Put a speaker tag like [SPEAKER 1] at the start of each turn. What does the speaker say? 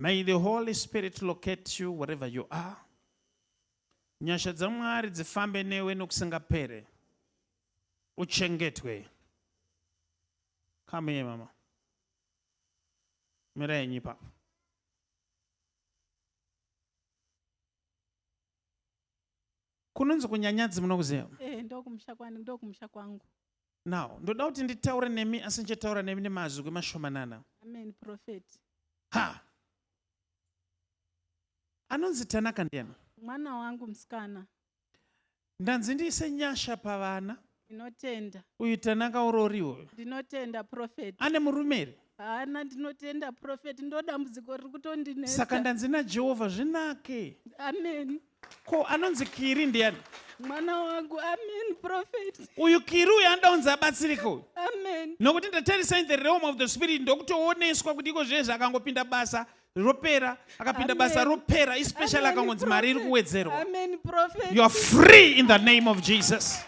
[SPEAKER 1] May the Holy Spirit locate you wherever you are. Nyasha dzaMwari dzifambe newe nokusingapere. Uchengetwe. Come here mama. Mirai henyu ipapo. Kunonzi kunyanyadzi munokuziva?
[SPEAKER 2] Eh, ndokumusha kwani, ndokumusha kwangu.
[SPEAKER 1] Now, ndoda kuti nditaure nemi asi ndichataura nemi nemazwi mashomanana.
[SPEAKER 2] Amen, prophet.
[SPEAKER 1] Ha! Anonzi Tanaka ndiyani?
[SPEAKER 2] Mwana wangu musikana.
[SPEAKER 1] Ndanzi ndiise nyasha pavana.
[SPEAKER 2] Ndinotenda.
[SPEAKER 1] Uyu Tanaka urori uyu.
[SPEAKER 2] Ndinotenda prophet.
[SPEAKER 1] Ane murume here?
[SPEAKER 2] Haana, ndinotenda prophet. Ndo dambudziko riri kutondinetsa.
[SPEAKER 1] Saka ndanzi naJehovha zvinake.
[SPEAKER 2] Amen.
[SPEAKER 1] Ko anonzi Kiri ndiyani?
[SPEAKER 2] Mwana wangu. Amen prophet.
[SPEAKER 1] Uyu Kiri uyu anoda kunzi abatsirike uyu.
[SPEAKER 2] Amen.
[SPEAKER 1] Nokuti ndatarisa in the realm of the spirit ndokutooneswa kuti iko zvezvi akangopinda basa ropera akapinda basa ropera especially akangonzi mari iri kuwedzerwa.
[SPEAKER 2] Amen prophet.
[SPEAKER 1] You are free in the name of Jesus.